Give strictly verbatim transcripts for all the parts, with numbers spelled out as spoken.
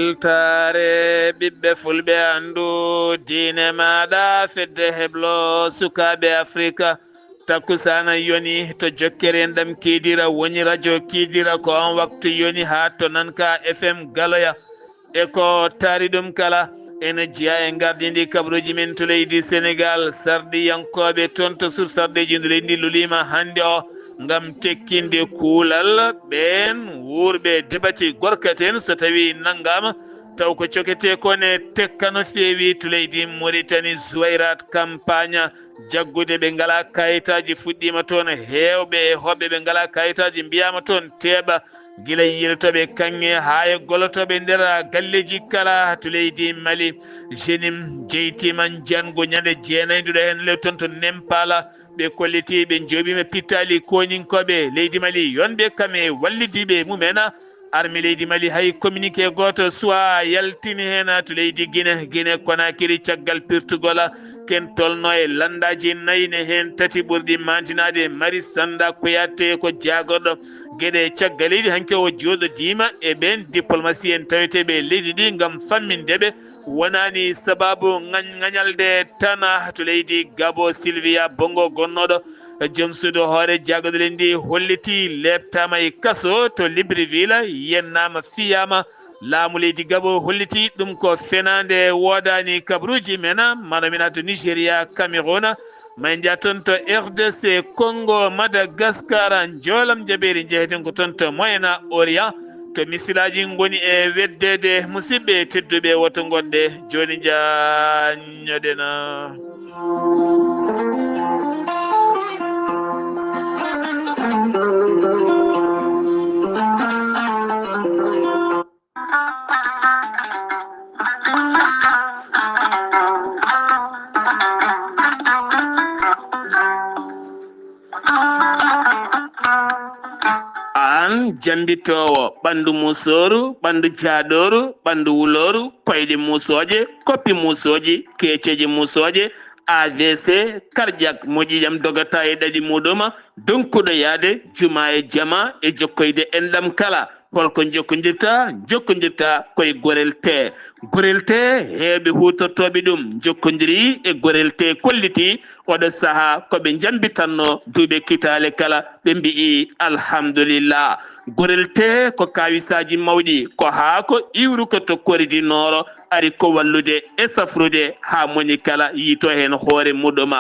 Weltaare ɓiɓɓe fulɓe, anndu diine maaɗa, fedde heblo sukaaɓe Afrika. Takkusaana yoni to jokkere en ɗam Kiidira woni, radio Kiidira ko on waktu yoni haa to Nanka F M Galoya. E ko taari ɗum kala, ene jeyaa e ngardiindi kabaruuji men to leydi Senegaal. Sarɗiyankooɓe toon to sur sarɗiiji ndu leydi ndi luliima hannde o ngam tekkinde kuulal ɓeen wuurɓe debati gorkaten, so tawii nanngaama, taw ko coketee ko ne tekka no feewi to leydi Moritani. Zuwayrat Kampaaña, jaggude ɓe ngalaa kayitaaji fuɗɗiima toon, heewɓe e hoɓɓe ɓe ngalaa kayitaaji mbiyaama toon teeɓa, gila yiltooɓe kaŋŋe haa e golotooɓe nder galleeji kala to leydi Mali. Jenim jeytiima njangu ñande jeenayi nduɗo heen lewton to Nempala. Ɓe kollitii ɓe njooɓiima pittaali kooñinkooɓe leydi Mali, yonɓe kam e wallidiiɓe mumen. Armée leydi Mali hay communiqué gooto suwaa yaltini heen to leydi Gine. Gine Konakiri, caggal pirtugol ken tolno e lanndaaji nayi ne heen tati ɓurɗi maantinaade, Mari Sanda Kouyaté ko jaagorɗo geɗe caggal leydi, hanki o jooɗodiima e ɓeen diplomasi en taweteeɓe leydi ndi ngam famminde ɓe. Wonaani sabaabu ŋañ-, ŋañalde tana to leydi Gabo. Silvia Bongo, gonnooɗo joom suudu hoore jaagodole ndi, hollitii leeptaama e kaso to Libreville, yennaama, fiyaama. Laamu leydi Gabo hollitii ɗum ko fenaande, woodaani kabaruuji men, mano min to Nigeria, Cameroun, ma en njah toon to R D C Congo, Madagascar, njoolam jabeeri njeheten ko toon to Moyen Orient, to misilaaji ngoni e weddeede. Musidɓe tedduɓe, woto ngonɗe jooni, njaññoɗen. Aan jambitoowo ɓanndu muusooru, ɓanndu jaaɗooru, ɓanndu wulooru, koyɗe muusooje, koppi muusooji, keeceeje muusooje, A V C, cardiaque, moƴƴiƴam dogata e ɗaɗi muɗum, donkuɗo yaade juma e jama e jokkoyde enɗam kala. Holko jokkondirta? Jokkondirta koye Gorel Tee. Gorel Tee, heewɓe huutortooɓe ɗum jokkondiri e Gorel Tee, kolliti oɗo sahaa ko ɓe njambitanno duuɓe kitaale kala, ɓe mbi'i alhamdulillah. Gorel Tee ko kaawisaaji mawɗi, ko haako iwruko to Kori du Nord, ari ko wallude e safrude haa moni kala yiito heen hoore muɗum.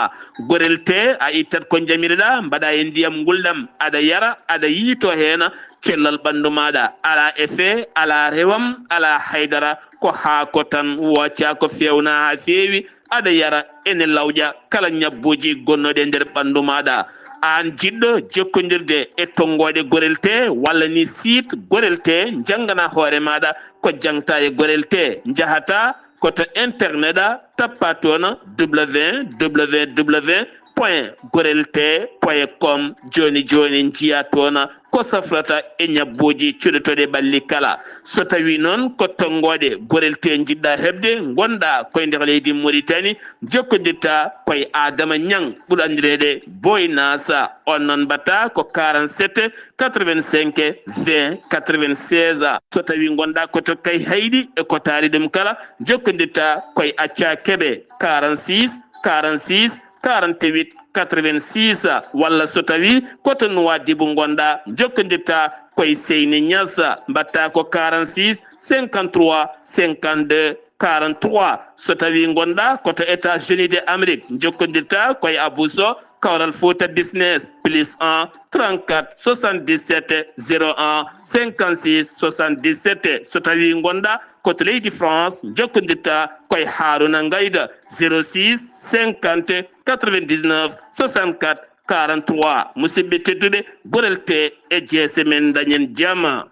Gorel Tee, a ittat ko njamireɗaa, mbaɗa e ndiyam ngulɗam, aɗa yara, aɗa yiito heen, cellal ɓanndu maaɗa, alaa effet, alaa rewam, alaa haydara, ko haako tan, wooca ko feewna haa feewi, aɗa yara, ene lawƴa kala ñabbuuji gonnooɗi e nder ɓanndu maaɗa. Aan jiɗɗo jokkondirde e tonngooɗe Gorel Tee walla ni site Gorel Tee, njanngana hoore maaɗa ko jaŋta e Gorel Tee, njahata ko to internet a, tappa toon www point gorel tee point com. Jooni jooni njiya toon ko safrata e ñabbuuji cuɗotooɗi ɓalli kala. So tawii noon ko tonngooɗe Gorel Tee njiɗɗa heɓde, ngonɗa koye nder leydi Moritani, jokkondirta koye Adama Ñaŋ, ɓurɗo anndireede Boy Nasa. On noon mbaɗta ko quarante-sept quatre-vingt-cinq vingt quatre-vingt-seize. So tawii ngonɗa ko to Kayhayɗi e ko taari ɗum kala, jokkondirta koye Acca Kebe, quarante-six quarante-six quarante-huit quatre-vingt-six, walla so tawii ko to Nuwaadibu ngonɗa, jokkondirta koye Seyni Ñas, mbaɗta ko quarante-six cinquante-trois cinquante-deux quarante-trois. So tawii ngonɗa ko to États-Unis de Amérique, jokkondirta koye Abou Sow, Kawral Fouta Business, plus un trente-quatre soixante-dix-sept zéro un cinquante-six soixante-dix-sept. So tawii ngonɗa ko to leydi France, jokkondirta koye Haruna Ngayda, zéro six cinquante quatre-vingt-dix-neuf soixante-quatre quarante-trois. Musidɓe tedduɓe, Gorel Tee e jeese men, dañen jama.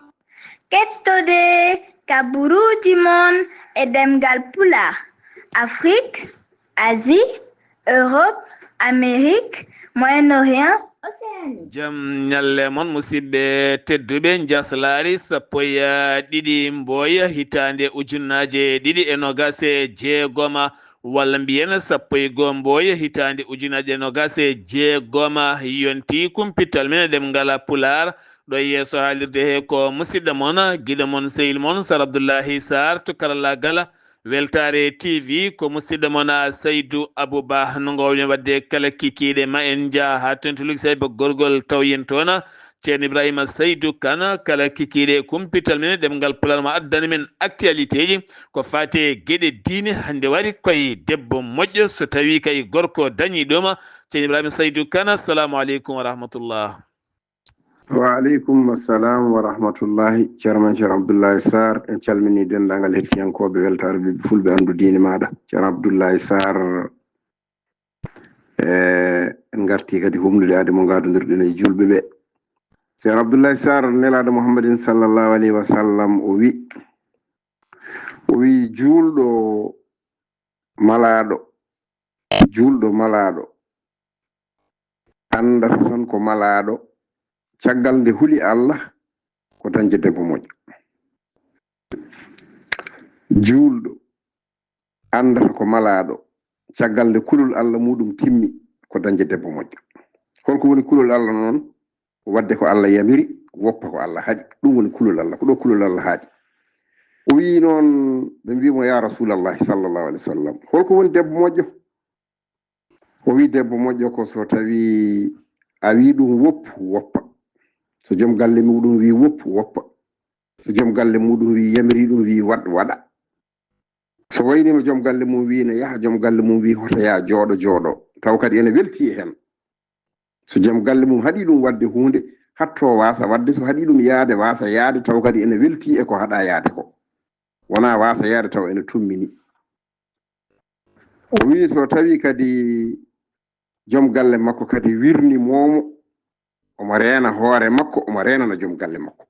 Kettode kabaruuji mon e ɗemngal Pulaar, Afrique, Asie, Europe, Amérique, Moyen-Orient, Océanie. Jam ñalle mon, musidɓe tedduɓe. Njaslaari sappo e ɗiɗi Mbooya, hitaande ujunnaje ɗiɗi e nogas e jeegoma, walla mbiyen sappo e goo Mbooya, hitaande ujunnaje nogas e jeegoma, yonti kumpital men e ɗemngal Pulaar. Ɗo yeeso haalirde he ko musidɗo mon, giɗo mon, sehil mon, Sar Abdullahi Sarr to karallagal Weltaare T V. Ko musidɗo mon, a, Saydu Abuba, no ngowmi waɗde kala kikiiɗe ma en njaa haa toon to Luxembourg gorgol taw yen toon. Ceerno Ibrahima Saydu Kan, kala kikiiɗe kumpital men ɗemngal Pulaar ma addani men actualité ji ko faati e geɗe diine. Hannde wari koye debbo moƴƴo, so tawii kay gorko dañii ɗum. Ceerno Ibrahima Saydu Kan, assalamu aleykum wa rahmatullah. Wa aleykum assalam wa rahmatullahi. Ceerno men Ceerno Abdullahi Sarr, en calminii denndaangal hettiyankooɓe Weltaare Ɓiɓɓe Fulɓe Anndu Diine Maaɗa. Ceerno Abdullahi Sarr, e, en ngartii kadi humnude aade mo ngaadondirɗen e juulɓe ɓe. Ceerno Abdullahi Sarr, Nelaaɗo Muhammadin sallallahu alayhi wa sallam, o wi, o wi, "Juulɗo malaaɗo, juulɗo malaaɗo, anndata tan ko malaaɗo, caggal nde huli Allah, ko dañde debbo moƴƴo." Juulɗo anndata ko malaaɗo, caggal nde kulol Allah muɗum timmi, ko dañde debbo moƴƴo. Holko woni kulol Allah noon? Waɗde ko Allah yamiri, woppa ko Allah haɗi. Ɗum woni kulol Allah. Ko ɗo kulol Allah haaɗi. O wii noon, ɓe mbii mo, "Ya Rasulallahi sallallahu alaihi wasallam, holko woni debbo moƴƴo?" O wii, "Debbo moƴƴo ko so tawii a wii ɗum woppu, woppa. So joom galle muɗum wii woppu, woppa. So joom galle muɗum wii yamiri ɗum, wii waɗ, waɗa. So wayniima joom galle mum wii ne yaha, joom galle mum wii hoto yaa, jooɗo, jooɗo. Taw kadi ene weltii e heen. So joom galle mum haɗii ɗum waɗde huunde, haɗto waasa waɗde. So haɗii ɗum yahde, waasa yahde, taw kadi ene weltii e ko haɗaa yahde ko. Wonaa waasa yahde taw ene tummini." O wii so tawii kadi joom galle makko kadi wirni moomo, omo reena hoore makko, omo reenana joom galle makko.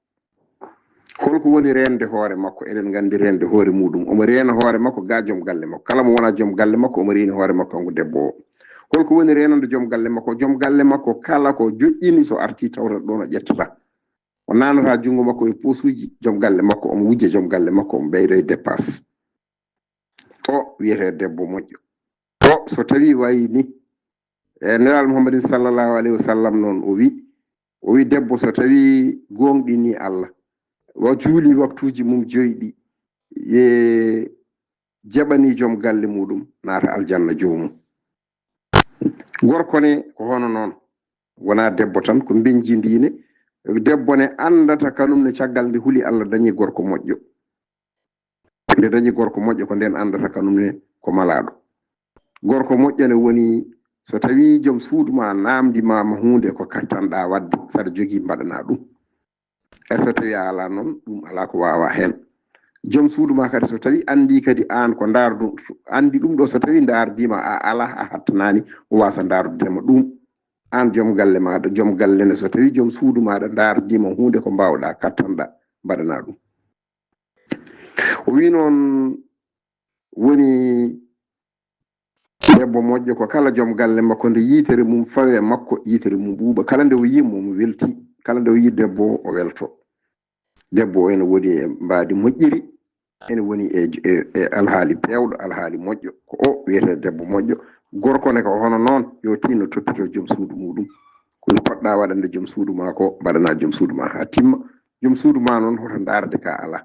Holko woni reende hoore makko? Eɗen nganndi reende hoore muɗum. Omo reena hoore makko ga joom galle makko. Kala mo wonaa joom galle makko, omo reeni hoore makko kanko debbo o. Holko woni reenande joom galle makko? Joom galle makko kala ko joƴƴini so artii tawata ɗon o ƴettata. O naanata junngo makko e poosuuji joom galle makko, omo wujja joom galle makko, omo ɓeydo e dépasse. O wiyetee debbo moƴƴo. O so tawii wayi ni, e Nelaaɗo Muhammadin sallallahu alaihi wasallam noon o wi, o wi debbo so tawii gooŋɗinii Allah, wa juuli waktuuji mum joyi ɗi, ye jaɓanii joom galle muɗum, naata aljanna joomum. Gorko ne ko hono noon, wonaa debbo tan, ko mbenji ndiine. Debbo ne anndata kanum ne caggal nde huli Allah dañi gorko moƴƴo. Nde dañi gorko moƴƴo ko nden anndata kanum ne ko malaaɗo. Gorko moƴƴo ne woni so tawii joom suudu ma naamndi ma ma huunde ko kattanɗaa waɗde, saɗa jogii mbaɗanaa ɗum. E so tawii a alaa noon, ɗum alaa ko waawaa heen. Joom suudu ma kadi so tawii anndii kadi aan ko ndaardu, anndi ɗum ɗo so tawii ndaardiima a alaa, a hattanaani, o waasa ndaardude ma ɗum. Aan joom galle maaɗa, joom galle ne so tawii joom suudu maaɗa ndaardiima huunde ko mbaawɗaa, kattanɗaa, mbaɗanaa ɗum. O wii noon woni debbo moƴƴo ko kala joom galle makko nde yitere mum fawe makko, yitere mum ɓuuɓa. Kala nde o yii mo, omo welti. Kala nde o yii debbo o, o welto. Debbo o ene woni e mbaadi moƴƴiri, ene woni e, e, e alhaali peewɗo, alhaali moƴƴo. Ko o wiyetee debbo moƴƴo. Gorko ne ko hono noon, yo tinno toppitoo joom suudu muɗum. Ko nde poɗɗaa waɗande joom suudu ma ko, mbaɗanaa joom suudu ma haa timma. Joom suudu ma noon hoto ndaarde ka alaa.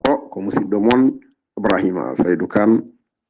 O ko musidɗo mon Ibrahima Saydu Kan.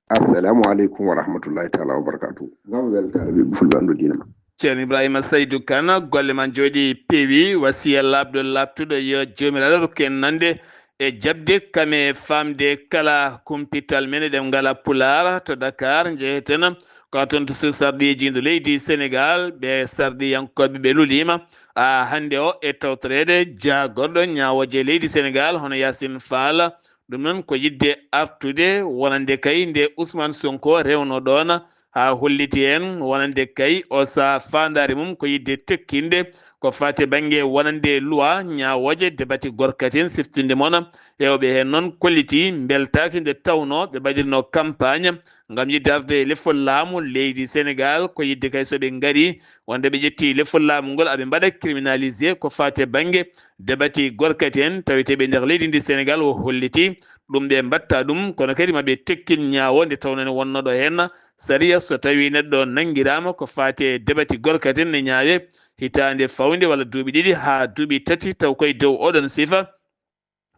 Assalamu aleykum wa rahmatullahi taala wa barakatuh. Ngam weltaare ɓiɓɓe fulɓe anndu diine ma. Ceerno Ibrahima Saydu Kan, golle ma njooɗi peewi, wasiya laaɓɗo laaɓtuɗo, yo Joomiraaɗo rokku en nande e jaɓde kam e faamde kala kumpital men e ɗemngal Pulaar to Dakar. Njeheten ko toon to suudu sarɗiiji ndu leydi Senegaal, ɓe sarɗiyankooɓe ɓe luliima. A hannde o e tawtoreede jaagorɗo ñaawooje leydi Senegaal hono Yaasin Faal. Ɗum noon ko yiɗde artude wonande kay nde Ousmane Sonko rewno ɗoon haa holliti en wonande kay o sa faandaare mum ko yiɗde tekkinde ko faati bannge wonande loi ñaawooje debati gorkati en siftinde mon. Heewɓe heen noon kolliti mbeltaaki nde tawnoo ɓe mbaɗirnoo campagne ngam yiɗde arde e lefol laamu leydi Senegaal, ko yiɗde kay so ɓe ngarii wonde ɓe ƴettii lefol laamu ngol aɓe mbaɗa criminalisé ko faati e bannge debati gorkati en taweteeɓe nder leydi ndi Senegaal o holliti ɗum ɓe mbatta ɗum, kono kadi ma ɓe tekkin ñaawo nde tawnoo ne wonnoo ɗo heen Sariya so tawii neɗɗo nanngiraama ko faati e debati gorkaten ne ñaawe hitaande fawnde walla duuɓi ɗiɗi haa duuɓi tati taw koye dow oɗon sifa.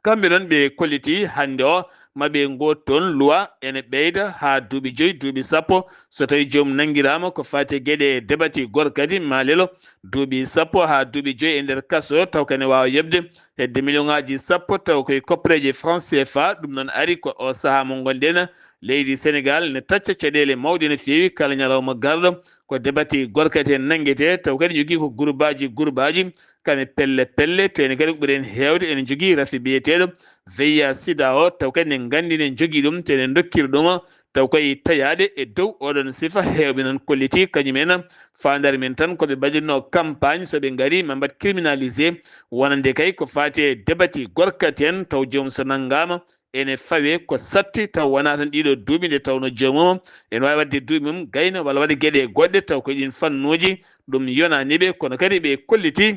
Kamɓe ɗon ɓe kolliti hannde o maɓe ngoot toon luwa ene ɓeyda haa duuɓi joyi, duuɓi sappo. So tawii joom nanngiraama ko faati e geɗe debati gorkadi maa lelo duuɓi sappo haa duuɓi joyi e nder kaso taw kene waawa yoɓde hedde miliyoŋaaji sappo taw koye koppareeje franc C F A. Ɗum noon ari ko o sahaa mo ngonɗen leydi Senegaal ne tacca caɗeele mawɗe no feewi kala ñalawma garɗo. Ko debati gorkati en nanngete taw kadi jogii ko gurbaaji gurbaaji kame pelle pelle, teni kadi ko ɓuri en heewde ene jogii rafi biyeteeɗo V I H sida o taw kadi ne nganndi ne jogii ɗum tene dokkiri ɗum taw koye tayaade e dow oɗon sifa. Heewɓe noon kolliti kañum en faandaare men tan ko ɓe mbaɗirno campagne so ɓe ngari ma mbaɗ criminalisé wonande kay ko faati e debati gorkati en taw joom so nanngaama ene fawe ko satti taw wonaa tan ɗiɗo duuɓi nde tawnoo joomum ene waawi waɗde duuɓi mum gayna walla waɗa geɗe goɗɗe taw ko ɗiin fannuuji ɗum yonaani ɓe kono kadi ɓe kolliti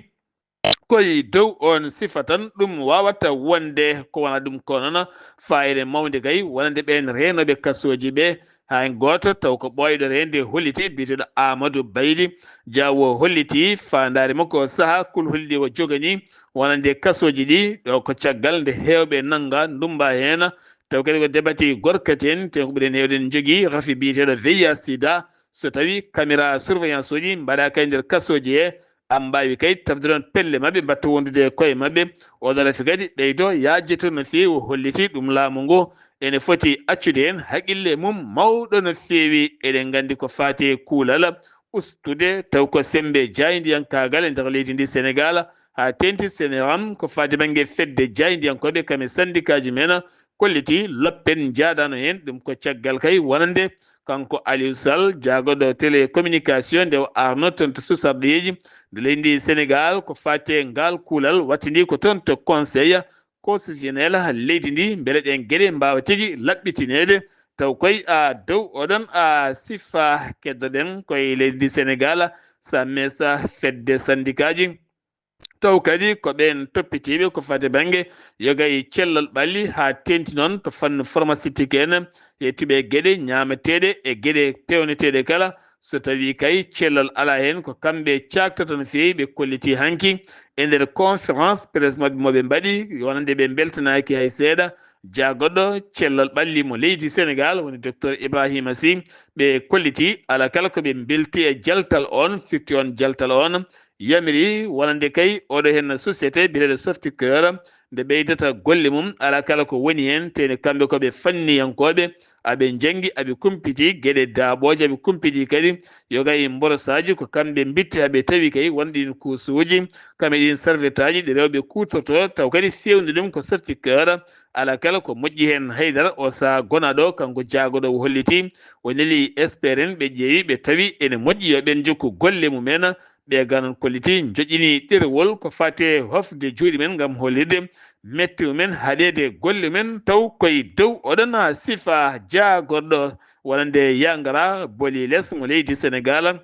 koye dow oon sifa tan ɗum waawata wonde ko wona ɗum ko noon faayre mawnde gay wonande ɓeen reenooɓe kasooji ɓe. Hay gooto taw ko ɓooyɗo reende holliti biyeteeɗo Amadou Baydi Diawo holliti faandaare makko saha kul holli o jogani wonande kasooji ɗi ɗo ko caggal nde heewɓe nannga ndummba heen taw kadi ko debati gorkati en te ko ɓuri en heewde en jogii rafi biyeteeɗo V I H sida so tawii caméra surveillance uji mbaɗaaka e nder kasooji he an mbaawi kay tafde ɗon pelle maɓɓe mbatta wondude e koye maɓɓe. Oɗo rafi kadi ɓeydo yaajito no feewi holliti ɗum laamu ngu ene foti accude en haqille mum mawɗo no feewi. Eɗen nganndi ko faati e kuulal ustude taw ko semmbe jaayndiyankaagal e nder leydi ndi Senegaal haa teenti Seneram ko faati bannge fedde jaayndiyankooɓe kam e sanndikaaji men kolliti loppen njaadaano heen ɗum ko caggal kay wonande kanko Aliou Sall jaagoɗo télécommunication nde o arno toon to susarɗeeji nde leydi ndi Senegaal ko faati e ngaal kuulal wattindi ko toon to conseil constitutionnel leydi ndi mbele ɗeen geɗe mbaawa tigi laɓɓitineede taw koye a dow oɗon a sifa keddoɗen koye leydi ndi Senegaal sa mesa fedde sanndikaaji taw kadi ko ɓeen toppitiiɓe ko faati bannge yoga e cellal ɓalli haa teenti noon to fannu pharmaceutique en e tuɓe geɗe ñaameteeɗe e geɗe pewneteeɗe kala so tawii kay cellal alaa heen ko kamɓe caaktata no feewi ɓe kolliti hanki e nder conférence presse maɓɓe mo ɓe mbaɗi wonande ɓe mbeltanaaki hay seeɗa. Jaagoɗo cellal ɓalli mo leydi Senegaal woni docteur Ibrahima Sy ɓe kolliti alaa kala ko ɓe mbelti e jaltal on firti on jaltal on yamiri wonande kay oɗo heen société biyeteeɗo Softicœur nde ɓeydata golle mum alaa kala ko woni heen tene kamɓe ko ɓe fanniyankooɓe aɓe njanngi aɓe kumpiti geɗe daaɓooje aɓe kumpiti kadi yoga e mborosaaji ko kamɓe mbitti haɓe tawi kay won ɗin kuusuuji kam e ɗin sarfetaaji ɗi rewɓe kuutorto taw kadi fewndi ɗum ko Softicœur alaa kala ko moƴƴi heen haydara o saha gonaɗo kanko jaagoɗo o holliti o neli esperen ɓe ƴeewi ɓe tawi ene moƴƴi yo ɓen jokku golle mumen ɓe ganon kolliti joƴƴini ɗerewol ko fate hofde juuɗe men ngam hollirde metti mumen haɗede golle men taw koye dow oɗon sifa jaagorɗo wonande yangara boli les mo leydi Senegal.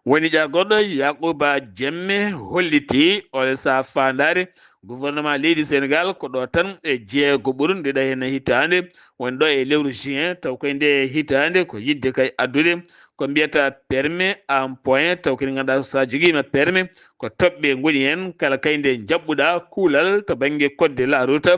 Woni ƴaagorɗo Yakuba Jemme holliti ole saha faandaare gouvernement leydi Senegal ko ɗo tan e jeego ɓurundiɗa heen hitaande woni ɗo e lewru juin taw koye nde hitaande ko yidde kay addude ko mbiyata permis en point taw kadi ngannduɗaa so a jogiima permis ko toɓɓe ngoni heen kala kay nde njaɓɓuɗaa kuulal to bannge code de la route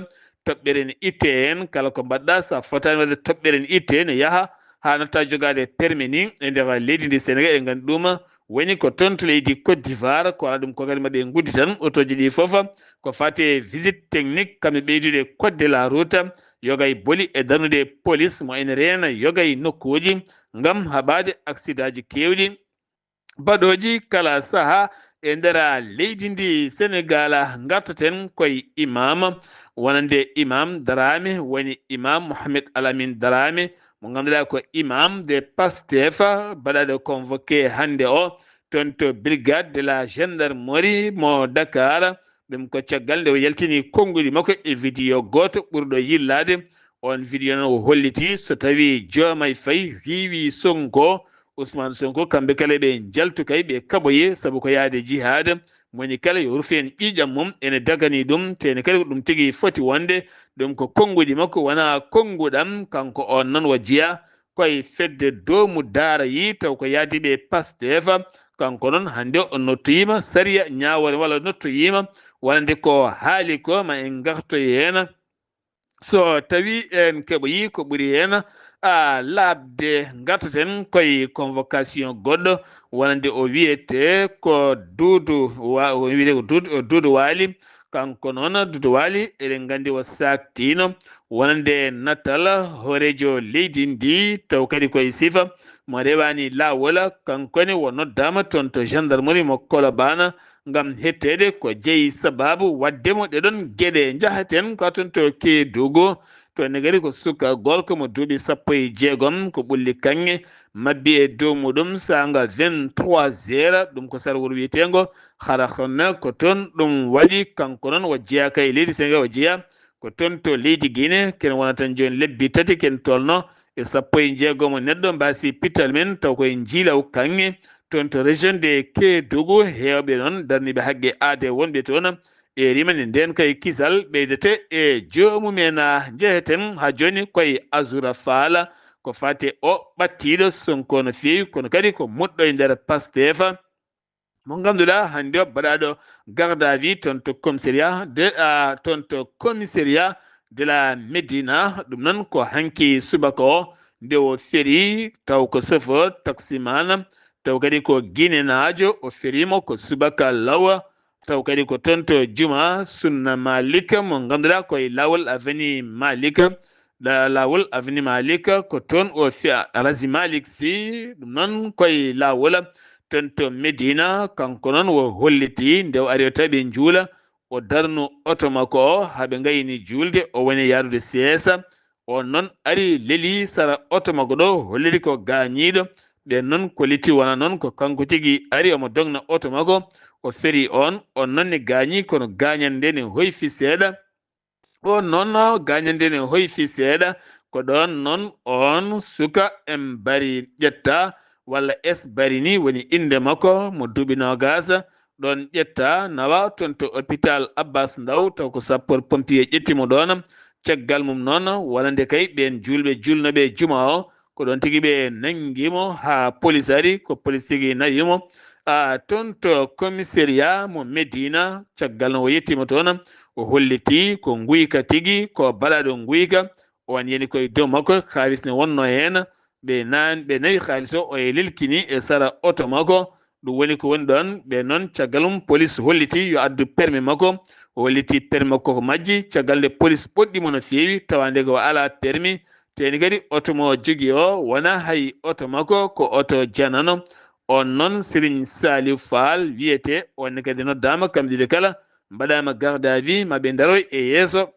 toɓɓere ne itte heen kala ko mbaɗɗaa so a fotaani waɗde toɓɓere ne itte ne yaha haa natta jogaade permis ni e nder leydi ndi Senegal e nganndi ɗum woni ko toon to leydi Côte d'Ivoire ko alaa ɗum ko kadi maɓe nguddi tan otooji ɗi fof ko fate visite technique kamɓe ɓeydude code de la route yogay boli e darnude police mo ene reena yogay nokkuuji ngam haɓaade accidaaji keewɗi baɗooji kala saha e nder leydi ndi Senegal. Ngartaten koye imam wonande imam Darame woni imam Mohamed Alamin Darame mo ngannduɗaa ko imam de Pastef baɗaɗo convoqué hannde o toon to brigade de la gendarmerie mo Dakar. Ɗum ko caggal nde o yaltini konnguɗi makko e vidéo gooto ɓurɗo yillaade. On vidéo noon o holliti so tawii Joomay Fay riiwi Sonko, Ousmane Sonko, kamɓe kala ɓe njaltu kay ɓe kaɓoye sabu ko yahde jihaad. Moni kala yo rufen ƴiiƴam mum ene dagani ɗum, tene kadi ko ɗum tigi foti wonde. Ɗum ko konnguɗi makko wonaa konnguɗam kanko on noon o jeyaa. koye fedde doomu daara yi, taw ko yaadiiɓe Pastef. Kanko noon hannde o nottoyiima sariya ñaawoore walla nottoyiima wonande ko haali ko ma en ngartoy heen. So tawi en keɓoyi ko ɓuri heen a laaɓde, ngartaten koye convocation goɗɗo wonande o wiyete ko Duudu Wa-, o wiyete ko Duudu, Duudu Waali. Kanko noon Duudu Waali eɗen nganndi o saaktiino wonande natal hooreejo leydi ndi, taw kadi koye sifa mo rewaani laawol. Kanko ne o noddaama toon to gendarmerie mo Kolobaan ngam hetteede ko jeyi sabaabu waɗde mo ɗee ɗoon geɗe. Njahaten ko toon to Keedugu, to ne kadi ko suka gorko mo duuɓi sappo e jeegom, ko ɓulli kaŋŋe mabbi e dow muɗum saanga vingt-trois heures, ɗum ko sarwuru wiyeteengo Xaraxone, ko toon ɗum waɗi. Kanko noon o jeyaa kay e leydi Senegaal, o jeyaa ko toon to leydi Guinée. Ken wonata jooni lebbi tati ken tolno e sappo e jeegom neɗɗo mbaasi pital men, taw koye Njiilaw Kaŋŋe, toon to région de Kédougou. Heewɓe noon darniiɓe haqqe aade wonɓe toon, ɓe rimani ndeen kay kisal ɓeydete e joomumen. Njeheten haa jooni koye Azoura Fall, ko fate o ɓattiiɗo Sonko no feewi, kono kadi ko muɗɗo e nder Pastef. Mo ngannduɗaa hannde o baɗaaɗo garde à vue toon to commissariat de, ah, toon to commissariat de la Médina. Ɗum noon ko hanki subaka o nde o feri, taw ko chauffeur taximan, taw kadi ko guinénaajo, o feriimo ko subaka law, taw kadi ko toon to juma Sunna Malik, mo ngannduɗaa ko e laawol avenue Malik, la-, laawol avenue Malik, ko toon o fi-, Alhaji Malik Sy, ɗum noon ko e laawol toon to Medina. Kanko noon o holliti nde o ari o tawi ɓe njuula, o darnu oto makko o haa ɓe ngayni juulde, o woni yaarude seesa. On noon ari leli sara oto makko ɗo, holliri ko gaañiiɗo. Ɓen noon kolliti wona noon ko kanko tigi ari omo dogna oto makko, o feri on. On noon ne gaañi, kono gaañal nde ne hoyfi seeɗa. On noon gaañal nde ne hoyfi seeɗa, ko ɗon noon on suka M Bari ƴetta, walla S Bari ni woni innde makko, mo duuɓi noogaas, ɗon ƴetta nawa toon to hôpital Abbas Ndaw, taw ko sapeur pompier ƴetti mo ɗon. Caggal mum noon, wonande kay ɓeen juulɓe juulnooɓe juma o, ko ɗon tigi ɓe nanngi mo haa polis ari, ko polis tigi nawi mo, a, toon to commissariat mo Medina. Caggal no o yettii mo toon, o holliti ko nguyka tigi, ko baɗaaɗo nguyka. On yani koye dow makko, kaalis ne wonnoo heen. Ɓe naan-, ɓe nawi kaalis o, o e lelkini e sara oto makko. Ɗum woni ko woni ɗon. Ɓe noon, caggal mum, polis holliti yo addu permis makko. O holliti permis makko ko majji. Caggal nde polis ɓoɗɗi mo no feewi, tawa nde ko alaa permis. Teeni kadi oto mo jogii o wonaa hay oto makko, ko oto janano. On noon, Serigne Saliou Fall wiyetee, on ne kadi noddaama, kamɓe ɗiɗo kala mbaɗaama garde à vue, ma ɓe ndaroy e yeeso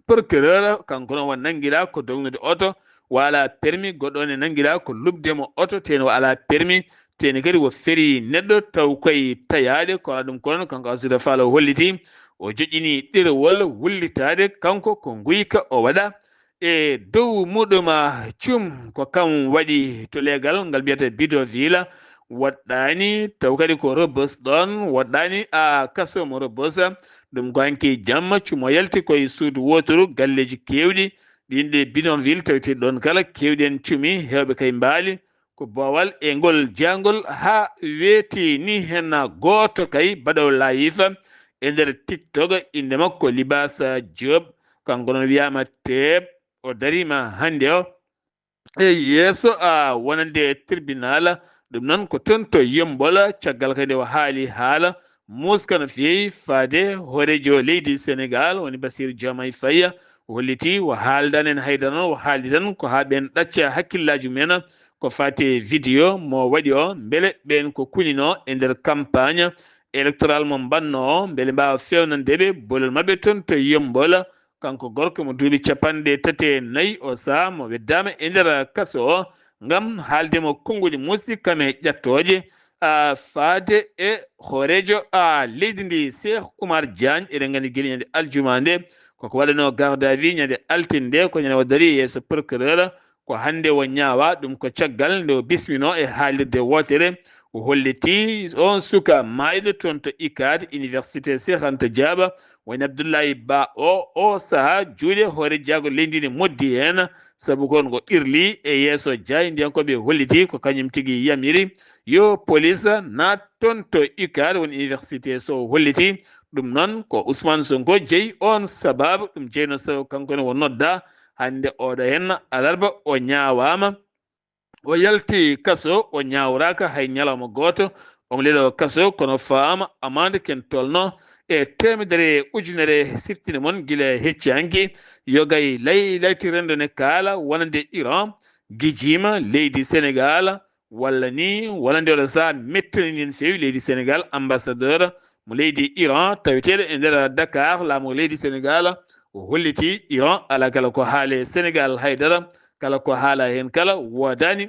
procureur. Kanko noon o nanngiraa ko dognude oto, o alaa permis. Goɗɗo ne nanngiraa ko luɓde mo oto, teeni o alaa permis. Teeni kadi o feri neɗɗo taw koye tayaade, kono ɗum ko noon kanko Azoura Fall o holliti, o joƴƴini ɗerewol wullitaade, kanko ko nguyka o waɗa. E dow muɗum, a, cum ko kam waɗi to leegal ngal mbiyata bidonville, woɗɗaani, taw kadi ko Rebeuss ɗon, woɗɗaani, a, kaso mo Rebeuss. Ɗum ko hanki jamma cum o yalti koye suudu wooturu, galleeji keewɗi, ɗiin ɗe bidonville tawete ɗon kala, keewɗi heen cumi, heewɓe kay mbaali. Ko boowal e ngol jeyangol haa weeti ni heen gooto kay baɗoowo live e nder TikTok, innde makko Libaasa Diop. Kanko noon wiyaama teep, o dariima hannde o e yeeso, a, wonande tribunal. Ɗum noon ko toon to Yemmbol, caggal kadi o haali haala muuska no feewi faade hooreejo leydi Senegaal, woni Bassirou Diomaye Faye. O holliti o haaldaani heen haydara noon, o haaldi tan ko haa ɓeen ɗacca hakkillaaji mum en ko faati e vidéo mo waɗi o, mbele ɓeen ko kuninoo e nder campagne électorale mo mbaɗnoo o, mbele mbaawa feewnande ɓe bolol maɓɓe toon to Yemmbol. Kanko gorko mo duuɓi capanɗe tati e nayi o, sahaa mo weddaama e nder kaso o, ngam haalde mo konnguɗi muusɗi kam e ƴattooje, a, faade e hooreejo, a, leydi ndi, Cheikh Oumar Diagne. Eɗen nganndi gila ñande aljuma nde, koko waɗanoo garde à vue ñande altine nde, ko ñande o darii yeeso procureur. Ko hannde o ñaawaa, ɗum ko caggal nde o bisminoo e haalirde wootere. O holliti on suka maayɗo toon to ICAD, Université Cheikh Anta Diop, woni Abdoulaye Ba o, o sahaa juuɗe hooreejaagu leydi ndi moddi heen. Sabu ko on ko ɓirli e yeeso jaayndiyankooɓe holliti ko kañum tigi yamiri yo police naat toon to UCAD, woni université so holliti. Ɗum noon ko Ousmane Sonko jeyi oon sababu, ɗum jeyno sababu kanko ne o nodda hannde oɗo henna alarba o ñaawaama. O yalti kaso, o ñaawraaka hay ñalawma gooto. Omo leeloo kaso, kono faama amande ken tolno e teemedere ujunere siftinde mon gila hecci hanki. Yogay lay layti renndo ne kaala wonande Iran gijiima leydi Senegal, walla ni wonande oɗo saha mettani nin feewi leydi Senegal. Ambassadeur mo leydi Iran taweteeɗo e nder Dakar, laamu leydi Senegal, o holliti Iran alaa kala ko haale Senegal haydara, kala ko haala heen kala woodaani.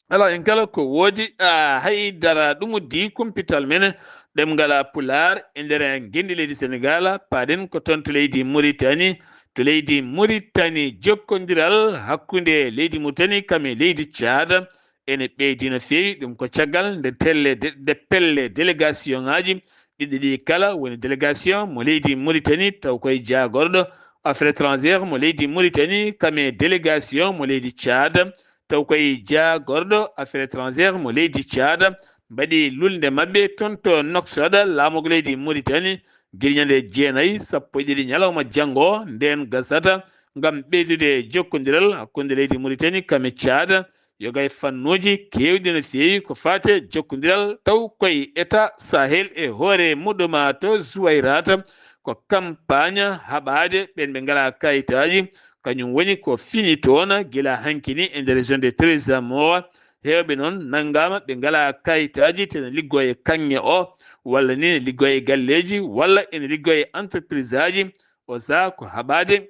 Alaa heen kala ko woodi a haydara. Ɗum uddi kumpital men ɗemngal Pulaar e nder ngenndi leydi Senegal. Paaɗen ko toon to leydi Muritani. To leydi Muritani, jokkondiral hakkunde leydi Muritani kam e leydi Caad ene ɓeydi no feewi. Ɗum ko caggal nde telle de- nde pelle délégation ŋaaji ɗiɗi ɗi kala, woni délégation mo leydi Muritani taw koye jaagorɗo affaire étrangère mo leydi Muritani kam e délégation mo leydi Caad taw koye jaagorɗo affaire étrangère mo leydi Caad mbaɗi lulnde maɓɓe toon to Nouakchott, laamorgo leydi Muritani, gila ñande jeenayi, sappo e ɗiɗi ñalawma janngo ndeen gasata ngam ɓeydude jokkondiral hakkunde leydi Muritani kam e Caad. Yogay fannuuji keewɗi no feewi ko faati e jokkondiral taw koye État Sahel e hoore muɗuma to Zuwayrata, ko kampaaña haɓaade ɓeen ɓe ngalaa kayitaaji. Kañum woni ko fini toon gila hanki ni e nder région de Trésor. Heewɓe noon nanngaama ɓe ngalaa kayitaaji, te ne liggoo e kaŋŋe o, walla ni ne liggoo e galleeji, walla ene liggoo e entreprise aji. O saha ko haɓaade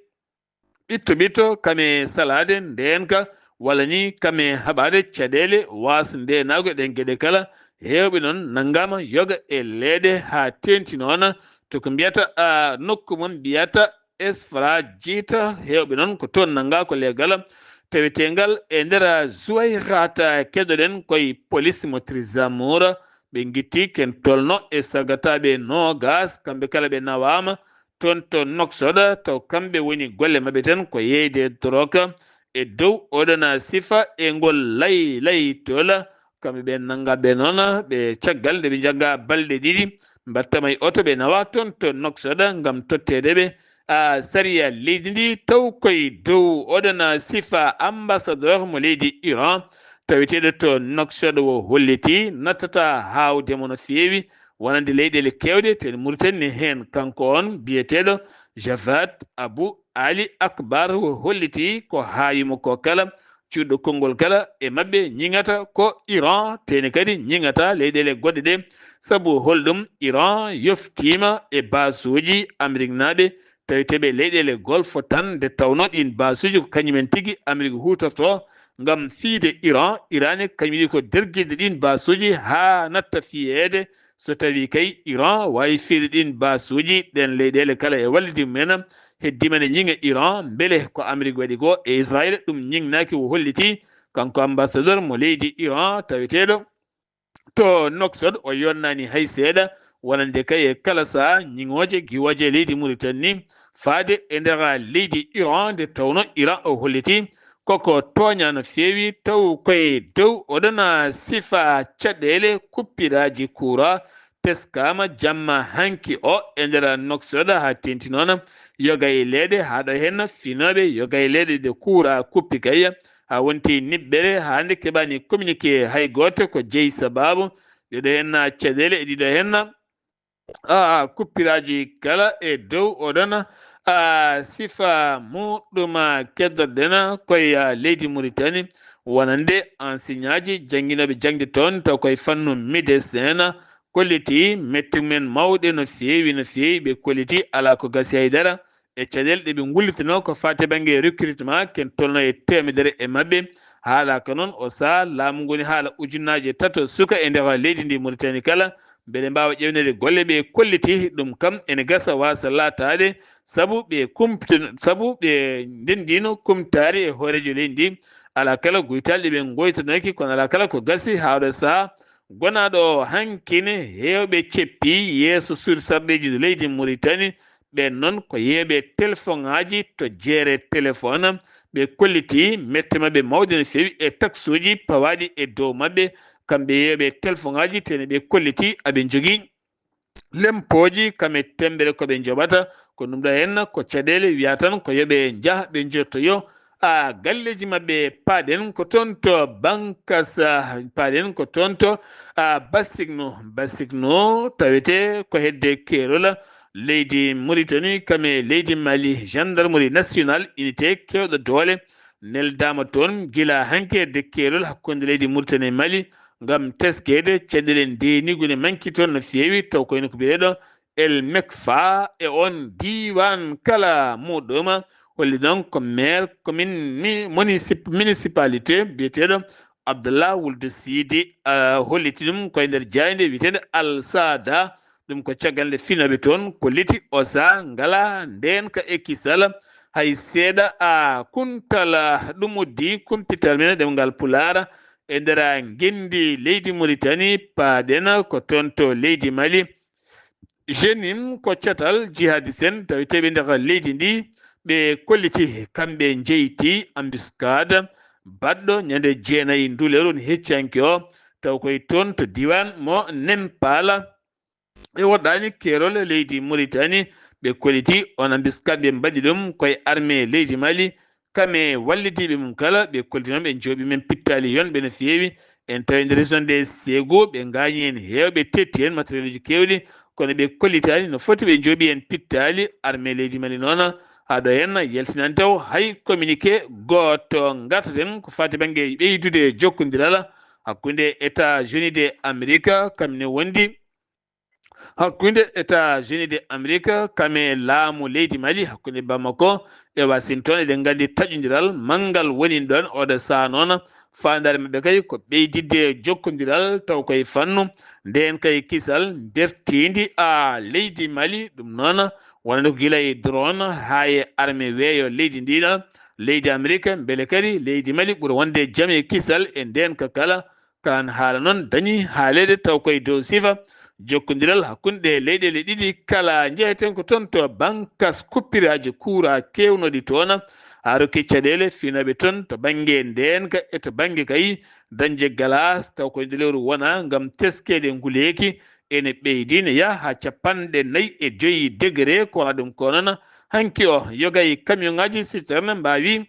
ɓitto ɓitto kam e salaade ndeenka, walla ni kam e haɓaade caɗeele waas ndeenaago ɗeen geɗe kala. Heewɓe noon nanngaama yoga e leeɗe haa teenti noon to ko mbiyata a nokku mon mbiyata Esfra Jiita. Heewɓe noon ko toon nanngaa ko leegal taweteengal e nder Zuwayrata. Keɗoɗen koye polis mo Trésor. Ɓe ngitti ken tolno e sargataaɓe noogas, kamɓe kala ɓe nawaama toon to Nouakchott, taw kamɓe woni golle maɓɓe tan ko yeeyde dorog e dow oɗona sifa e ngol lay lay tola. Kamɓe ɓe nanngaɓe noon ɓe caggal nde ɓe njagga balɗe ɗiɗi, mbattama e oto ɓe nawa toon to Nouakchott ngam totteede ɓe a sariya leydi ndi taw koye dow oɗona sifa. Ambassadeur mo leydi Iran taweteeɗo to Nouakchott o holliti nattata haawde mo no feewi wonande leyɗeele keewɗe, te Muritani ne heen. Kanko on biyeteeɗo Javad Abu Ali Akbar o holliti ko haawi mo ko kala cuuɗo konngol kala e maɓɓe ñiŋata ko Iran, te ne kadi ñiŋata leyɗeele goɗɗe ɗe. Sabu holɗum? Iran yoftiima e baasuuji Ameriknaaɓe taweteeɓe leyɗeele Golfo tan, nde tawnoo ɗiin baasuuji ko kañumen tigi Amerik huutortoo ngam fiyde Iran. Iran e kañum yiɗi ko dergirde ɗiin baasuuji haa natta fiyeede. So tawii kay Iran waawi fiyde ɗiin baasuuji, ɗeen leyɗeele kala e wallidi mumen, heddiima ne ñiŋa Iran, mbele ko Amerik waɗi ko e Israayel, ɗum ñiŋnaaki, o holliti, kanko ambassadeur mo leydi Iran taweteeɗo to Nouakchott, o yonnaani hay seeɗa, wonande kay e kala sahaa ñiŋooje giwooje leydi Muritani ni faade e nder leydi Iran, nde tawnoo Iran o holliti koko tooñaa no feewi, taw koye dow oɗona sifa caɗeele kuppiraaji kuura teskaama jamma hanki o e nder Nouakchott, haa teenti noon yoga e leeɗe, haa ɗo heen finooɓe yoga e leeɗe ɗe kuura kuppi kay, haa wonti niɓɓere, haa nde keɓaani communiqué hay gooto ko jeyi sababu ɗiɗo heen caɗeele e ɗiɗo heen a kuppiraaji kala e dow oɗon a sifa muɗum. Keddorɗen koye leydi Muritani, wonande enseignantji jannginooɓe jaŋde toon, taw koye fannu médecin, kolliti mettumen mawɗe no feewi, no feewi. Ɓe kolliti alaa ko gasi hay dara e caɗeele ɗe ɓe ngullitinoo ko faati bannge recrutement, ken tolno e teemedere e maɓɓe. Haalaaka noon o sahaa laamu ngoni haala ujunnaaje tato suka e nder leydi ndi Muritani kala, mbele mbaawa ƴeewneede golle ɓe kolliti. Ɗum kam ene gasa waasa laataade, sabu ɓe kumpi-, sabu ɓe ndenndiino kumtaari e hooreejo leydi ndi. Alaa kala goytaali ɗe ɓe ngoytanoyki, kono alaa kala ko gasi haa oɗo sahaa. Gonaaɗo o hankine, heewɓe ceppi yeeso suudu sarɗeeji leydi Muritani. Ɓeen noon ko yeeɓe telefoŋaaji to jeere telefoŋ, ɓe kolliti mette maɓɓe mawɗe no feewi e taxuuji pawaaɗi e dow maɓɓe, kamɓe yeeyooɓe telefoŋaaji, tene ɓe kolliti aɓe njogii lempooji kam e temmbere ko ɓe njoɓata. Ko ɗum ɗo henna ko caɗeele wiya tan ko yo ɓe njah ɓe njottoyo a galleeji maɓɓe. Paaɗen ko toon to Bankas, paaɗen ko toon to a Basigno. Basigno tawete ko hedde keerol leydi Mauritanie, kam e leydi Mali, gendarmerie nationale, unité keewɗo doole, neldaama toon gila hanki hedde keerol hakkunde leydi Mauritanie e Mali ngam teskeede caɗeele ndeenigune manki toon no feewi, taw ko ene ko biyeteeɗo El Mekfa e oon diiwaan kala muuɗuma. Holli noon ko maire commune mi-, municip-, municipalité biyeteeɗo Abdallah Wuld Sidi, ah, holliti ɗum ko e nder jaaynde wiyeteende Al Sada. Ɗum ko caggal nde finooɓe toon kolliti osa ngala ndeenka e kisal hay seeɗa. A kuntal, ah, ɗum uddi kumpital men ɗemngal Pulaar e nder ngenndi leydi Mauritanie, paaɗen ko toon to leydi Mali. Jenim ko catal jihadis en tawi teɓe nder leydi ndi, ɓe kolliti kamɓe njeyti embuscade baɗɗo ñande jeenayi nduleru ni heccanke o, taw koye toon to diwan mo Nempala. Ɓe woɗɗani keerol leydi Mauritanie, ɓe kolliti on embuscade ɓe mbaɗi ɗum koye armée leydi Mali, kam e wallidiiɓe mum kala. Ɓe kolliti noon ɓe njooɓi men pittaali yonɓe no feewi. En tawi nder région de Ségou, ɓe ngaañi heen heewɓe, tetti heen matériel uji keewɗi, kono ɓe kollitaani no foti ɓe njooɓi heen pittaali. Armée leydi Mali noon, haa ɗo heen yaltinani taw hay communiqué gooto. Ngartaten ko faati bannge ɓeydude jokkondiral hakkunde États-Unis de Amérique, kam ne wondi hakkunde États-Unis de Amérique, kam e laamu leydi Mali, hakkunde Bamako e Washington. Eɗen nganndi taƴondiral manngal woni ɗoon oɗo sahaa noon. Faandaare maɓɓe kay ko ɓeydidde jokkondiral taw koye fannu ndeen kay kisal mbertiindi a leydi Mali. Ɗum noon wonande ko gila e drone haa e armée weeyo leydi ndiɗa, leydi Amérique, mbele kadi leydi Mali ɓura wonde jam e kisal e ndeen ka kala. Kaan haala noon dañi haaleede taw koye dow sifa jokkondiral hakkunde leyɗeele ɗiɗi kala. Njeheten ko toon to bankas kuppiraaji kuuraa keewnooɗi toon, haa rokki caɗeele finooɓe toon to bannge ndeenka e to bannge kay dañde galaas, taw koye nde lewru wona ngam teskeede nguleeki ene ɓeydi, ne yaha haa capanɗe nayi e joyi degré. Ko wona ɗum ko noon hanki o, yoga e camion ŋaaji citerne mbaawi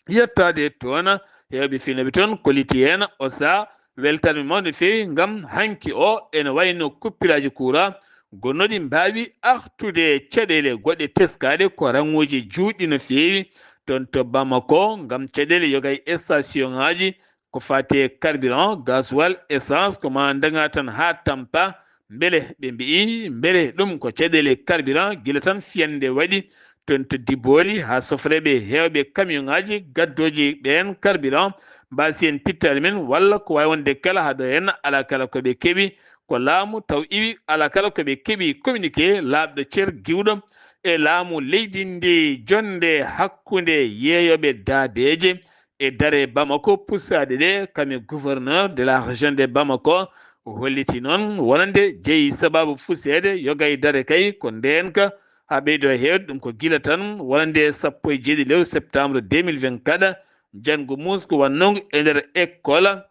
yettaade toon. Heewɓe finooɓe toon kolliti heen osa weltaanɓe mawɓe no feewi ngam hanki o ene wayno kuppiraaji kuuraa gonnooɗi mbaawi artude caɗeele goɗɗe teskaaɗe ko raŋuuji juutɗi no feewi. Toon to Bamako ngam caɗeele yoga e station ŋaaji ko faati e carburant, gasoil, essence, ko maa ndaŋa tan haa tampa. Mbele ɓe mbiyi mbele ɗum ko caɗeele carburant gila tan fiyannde waɗi toon to Diboli haa sofreeɓe heewɓe camion ŋaaji gaddooji ɓeen carburant mbaasi heen pittaali men walla ko waawi wonde kala haa ɗo heen alaa kala ko ɓe keɓi ko laamu taw iwi alaa kala ko ɓe keɓi communiqué laaɓɗo cer giwɗo e laamu leydi ndi. Jonnde hakkunde yeeyooɓe daabeeje e dare Bamako pusaade ɗe, kam e gouverneur de la région de Bamako, o holliti noon wonande jeyi sababu fuseede yoga e dare kay ko ndeenka haa ɓeydo heewde. Ɗum ko gila tan wonande sappo e jeeɗiɗi lewru septembre deux mille vingt-quatre, janngo muusngo wannoogu e nder école.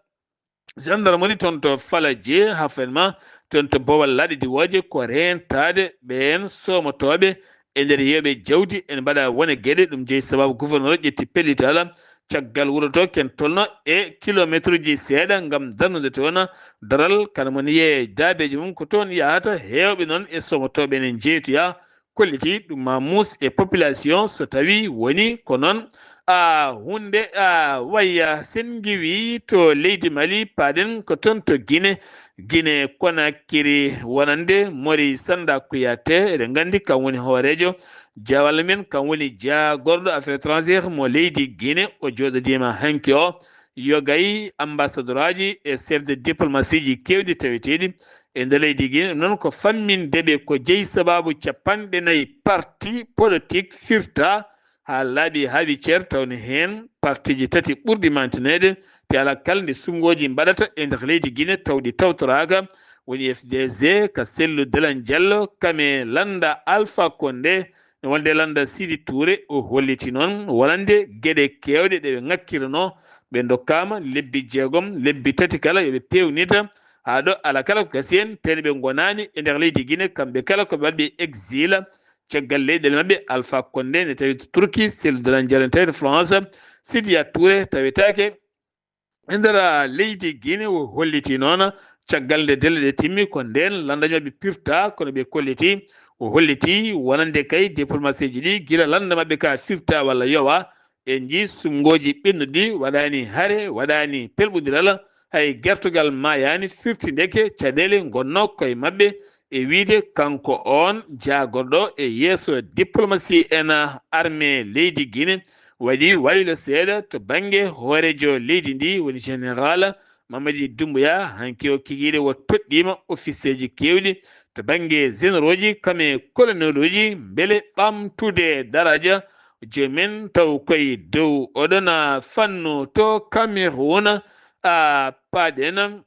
Gendarmerie toon to Falaje, haa fen ma toon to Bowal Laaɗe Diwooje, ko reentaade ɓeen soomotooɓe e nder yeeɓe jawdi. En mbaɗa wone geɗe, ɗum jeyi sababu gouverneur ƴetti pellital caggal wuro to, ken tolno e kilomeetruuji seeɗa ngam darnude toon daral, kala mo ne yeeya daabeeji mum ko toon yahata. Heewɓe noon e soomotooɓe ene njeeytoya kolliti ɗum ma muus e population so tawi woni ko noon. A huunde a waya sen ngiwi to leydi Mali, paaɗen ko toon to Guinée. Guinée Conakry wonande Mori Sanda Kouyaté, eɗen nganndi kam woni hooreejo jawal men, kam woni jaagorɗo affaire étrangère mo leydi Guinée. O jooɗodiima hanki o yoga e ambassadeur aji e chef de diplomatie ji keewɗi taweteeɗi e nder leydi Guinée. Ɗum noon ko famminde ɓe ko jeyi sababu capanɗe nayi parti politique firta haa laaɓi haa wi cer, tawni heen partiji tati ɓurɗi mantineede, te alaa kala nde suɓngooji mbaɗata e nder leydi Guinée tawɗi tawtoraaka, woni F D G ka Cellou Dalein Diallo, kam e lannda Alpha Condé, Wonde lannda Sidi Touré, o holliti noon wonande geɗe keewɗe ɗe ɓe ŋakkiranoo. Ɓe ndokkaama lebbi jeegom, lebbi tati kala yo ɓe peewnita, haa ɗo alaa kala ko gasi heen, tawde ɓe ngonaani e nder leydi Guinée, kamɓe kala ko ɓe waɗɓe exil. Caggal leyɗeele maɓɓe, Alpha Condé ne tawi to Turki, Cellou Dalein Diallo ne tawi to France, Sidiya Touré tawetaake e nder leydi Guinée. O holliti noon caggal nde delle ɗe timmi, ko ndeen lannda maɓɓe pirta, kono ɓe kolliti, o holliti wonande kay diplomatie ji ɗi, gila lannda maɓɓe ka firta walla yowa, en njii suɓngooji ɓennuɗi, waɗaani hare, waɗaani pelɓondiral, hay gertogal maayaani, firti ndeke caɗeele ngonnoo koye maɓɓe, e wiyde kanko oon jaagorɗo e yeeso diplomatie en armée leydi Guinée, waɗi waylo seeɗa to bannge hooreejo leydi ndi, woni général Mamadi Doumbouya. Hanki o kikiiɗe o toɗɗiima officier ji keewɗi to bannge généraux ji, kam e colonel uji, mbele ɓamtude daraja joomum taw koye dow oɗon fannu to Cameroun. A paaɗen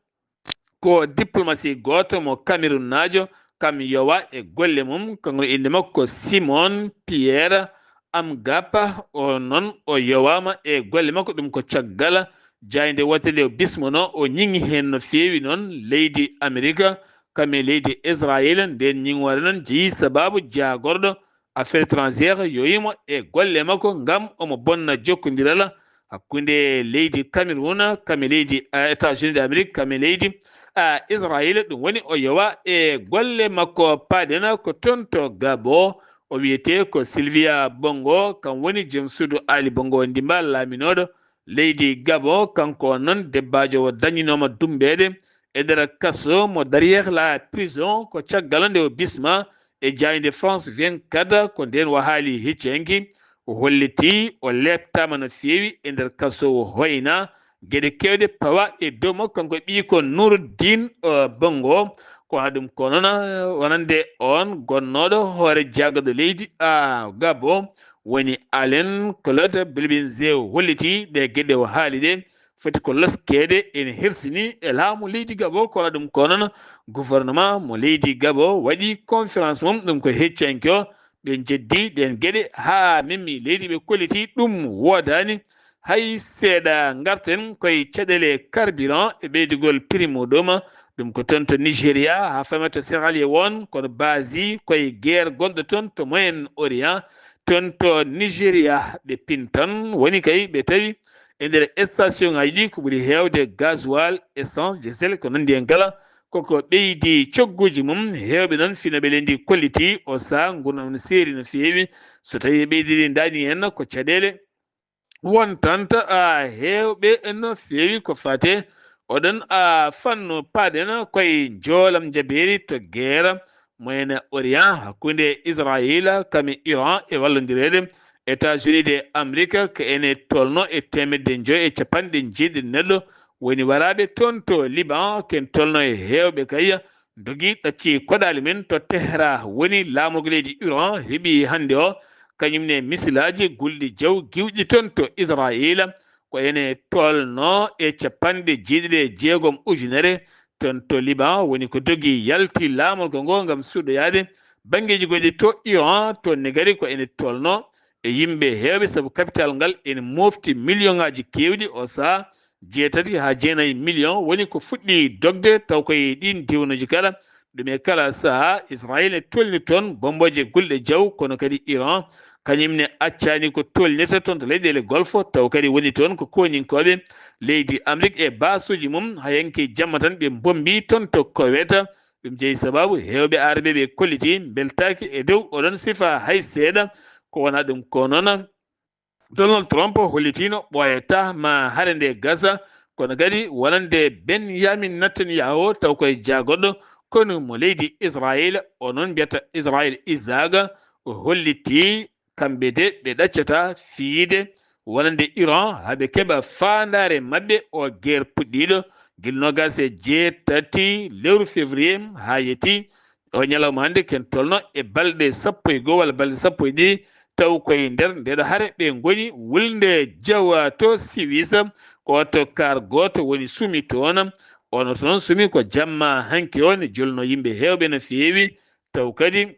ko diplomatie gooto mo Cameroun naajo, kam yowa e golle mum, kanko innde makko Simon Pierre Amgapa. O noon o yowaama e golle makko, ɗum ko caggal jaaynde wootere nde o bismono, o ñiŋi heen no feewi noon leydi Amerika, kam e leydi Israel. Ndeen ñiŋoore noon jeyi sabaabu jaagorɗo affaires étrangères yowiimo e golle makko ngam omo bonna jokkondiral hakkunde leydi Cameroun, kam e leydi, eh, États-Unis d'Amérique, kam e leydi, eh, Israel. Ɗum woni o yowa e golle makko. Paaɗen ko toon to Gabon, o wiyetee ko Sylvia Bongo, kam woni joom suudu Ali Bongo Ondimba, laaminooɗo leydi Gabon. Kanko noon debbaajo o dañinooma dummbeede e nder kaso mo Derrière la prison, ko caggal nde o bisma e jaaynde France vingt-quatre, ko ndeen o haali hecci hanki. O holliti o leeptaama no feewi e nder kaso, o hoyna geɗe keewɗe pawa e dow makko, kanko ɓiiko Nouruddin, eh, Bongo. Ko haa ɗum ko noon, eh, wonande oon gonnooɗo hoore jaagorɗo leydi, a, Gabon, woni Alain Claude Bilbinze, o holliti ɗe geɗe o haali ɗe foti ko loskeede, ene hersini e laamu leydi Gabon. Kono ɗum ko noon, gouvernement mo leydi Gabon waɗi conférence mum, ɗum ko hecci hanki o, ɓe njeddi ɗeen geɗe haa memmi leydi, ɓe kolliti ɗum woodaani hay seeɗa. Ngarten koye caɗeele carburant e ɓeydugol prix muuɗum. Ɗum ko toon to Nigeria, haa faama to Sierra Leone, kono base koye guerre gonɗo toon to Moyen Orient, toon to Nigeria ɓe pintan, woni kay ɓe tawi e nder station ŋaaji ɗi ko ɓuri heewde gasoil, essence, diesel, ko nanndi heen kala, koko ɓeydi cogguuji mum. Heewɓe noon finooɓe leydi kolliti o sahaa nguurndam no seeri no feewi. So tawii ɓeydiri ndaani heen ko caɗeele wontanta, a, heewɓe no feewi ko fate oɗon, a, fannu. Paaɗen koye njoolam njabeeri to guerre Moyen Orient hakkunde Israel kam e Iran e wallondireede États-Unis de Amérique, ko ene tolno e teemedde joy e capanɗe jeeɗiɗi neɗɗo woni waraaɓe toon to Liban, ken tolno e heewɓe kay dogi ɗacci koɗaali men to Tehran. Woni laamorgo leydi Iran heɓi hannde o kañum ne misilaaji gulɗi jaw giwɗi toon to Israel, ko ene tolno e capanɗe jeeɗiɗi e jeegom ujunere toon to Liban, woni ko dogi yalti laamorgo ngo ngam suuɗoyaade banngeeji goɗɗi to Iran. Toon ne kadi ko ene tolno e yimɓe heewɓe, sabu capital ngal ene mofti million ŋaaji keewɗi, o sahaa jeetati haa jeenayi million woni ko fuɗɗi dogde, taw koye ɗiin diiwanuuji kala. Ɗum e kala sahaa, Israel e tolni toon bomboje gulɗe jaw, kono kadi Iran kañum ne accaani ko tolnirta toon to leyɗeele Golfo, taw kadi woni toon ko koninkooɓe leydi Amérique e baasuuji mum. Haa hanki jamma tan ɓe mbombi toon to Koweït. Ɗum jeyi sabaabu heewɓe arabe ɓe kolliti mbeltaaki e dow oɗon sifa hay seeɗa. Ko wonaa ɗum ko noon, Donald Trump hollitiino ɓooyataa ma hare nde gasa, kono kadi wonande Benyamin Netanyahu, taw koye jaagorɗo konu mo leydi Israel, o noon mbiyata Israel Isaac, o holliti kamɓe de ɓe ɗaccataa fiyde wonande Iran haa ɓe keɓa faandaare maɓɓe o guerre puɗɗiiɗo gila noogaas e jeetati lewru février haa yetti o ñalawma hannde, ken tolno e balɗe sappo e goo walla balɗe sappo e ɗiɗi, taw koye nder ndeɗo hare ɓe ngoni wulnde jawa to Siwis. Ko oto kaar gooto woni sumi toon. Ono toon sumi ko jamma hanki o, ne jolno yimɓe heewɓe no feewi. Taw kadi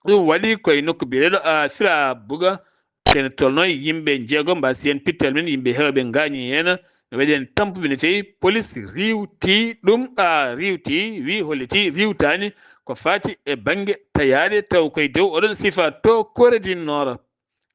Ɗum waɗi koye nokku biyeteeɗo a Firabuga, kene tolno yimɓe jeego mbaasi heen pittal men, yimɓe heewɓe ngaañi heen. No waɗi heen tampuɓe no feewi, polis riiwti ɗum, a riiwti, wi holliti riiwtaani ko faati e bannge tayaade taw koye dow oɗon sifa to Kore du Nord.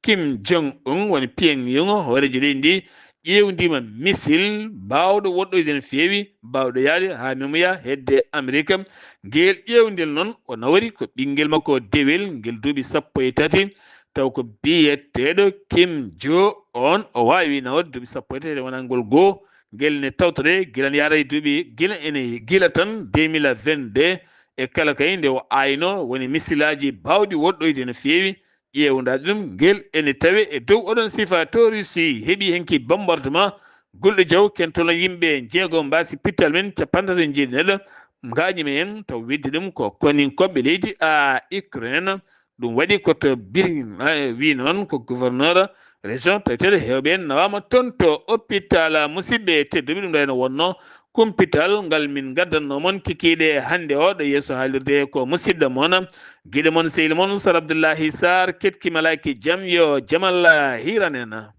Kim Jong Un woni Pyongyang hooreejo leydi ndi ƴeewndiima misil baawɗo woɗɗoyde no feewi, baawɗo yahde haa memoya hedde Amerika. Ngeel ƴeewndel noon o nawori ko ɓinngel makko dewel ngel duuɓi sappo e tati, taw ko biyeteeɗo Kim Jo On o waawi nawde duuɓi sappo e tati wonangol goo. Ngel ne tawtoree gila ne yaara e duuɓi, gila ene gila tan deux mille vingt-deux, e kala kay nde o ayno woni misilaaji baawɗi woɗɗoyde no feewi. Ƴeewndaade ɗum ngel ene tawee e dow oɗon sifa to Russie heɓi henki bombardement gulɗo jaw kentolo yimɓe jeego mbaasi pittal men capanɗe tati njeeɗi neɗɗo ngaañi men heen taw weddi ɗum ko koninkoɓe leydi a Ukraine. Ɗum waɗi ko to Birin, eh, wi noon ko gouverneur région tawteeɗo heewɓe en nawaama toon to hôpital. Musidɓe tedduɓe, ɗum ɗo ene wonno kumpital ngal min ngaddanno mon kikiiɗe hannde o ɗo yeeso haalirde ko musidɗo mon giɗo mon sehil mon Sar Abdoullahi Sarr. Ketki malaaki jam yo jamal hiran en.